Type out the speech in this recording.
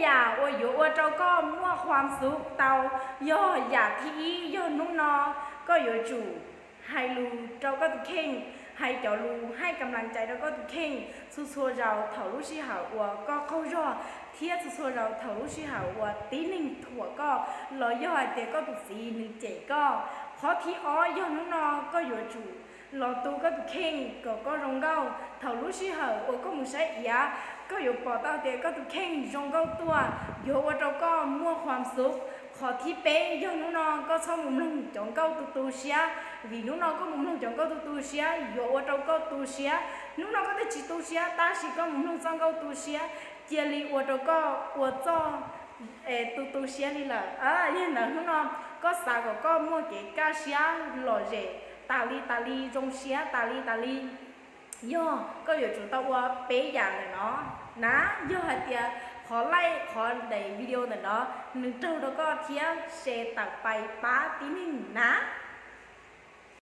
yam uas yuav ua rau koj muaj khuam xub tau, yog yam thib ib yog hnub no koj yuav tsum hais lus rau koj tus kheej, hais cov lus hais kam las cai rau koj tus kheej txhua txhua zaus thaum lub sij hawm uas koj qaug zog, thiab txhua txhua zaus thaum lub sij hawm uas tib neeg thuam koj, los yog hais tias koj tus txiv nws cem koj. Qhov thib ob yog hnub no koj yuav tsum los tu koj tus kheej kom koj zoo nkauj. Thaum lub sij hawm uas koj mus saib iav, koj yuav pom tau tias koj tus kheej zoo nkauj tuaj, yuav ua rau koj muaj khuam xub. Qhov thib peb yog hnub no koj txhob mus mloog cov nkauj tu tu siab, vim hnub no koj mus mloog cov nkauj tu tu siab yuav ua rau koj tu siab. Hnub no koj twb tsis tu siab tab sis koj mus mloog txoj nkauj tu siab, cia li ua rau koj ua txoj tu tu siab li lawm. Yog li ntawd hnub no koj xav kom koj muaj kev kaj siab lom zem tas li tas li, zoo siab tas li tas li, yog koj yuav tsum tau ua peb yam ntawm no na. Yog hais tias qhov like qhov daim video ntawm no nws raug rau koj thiab share tawm pais pab tib neeg na.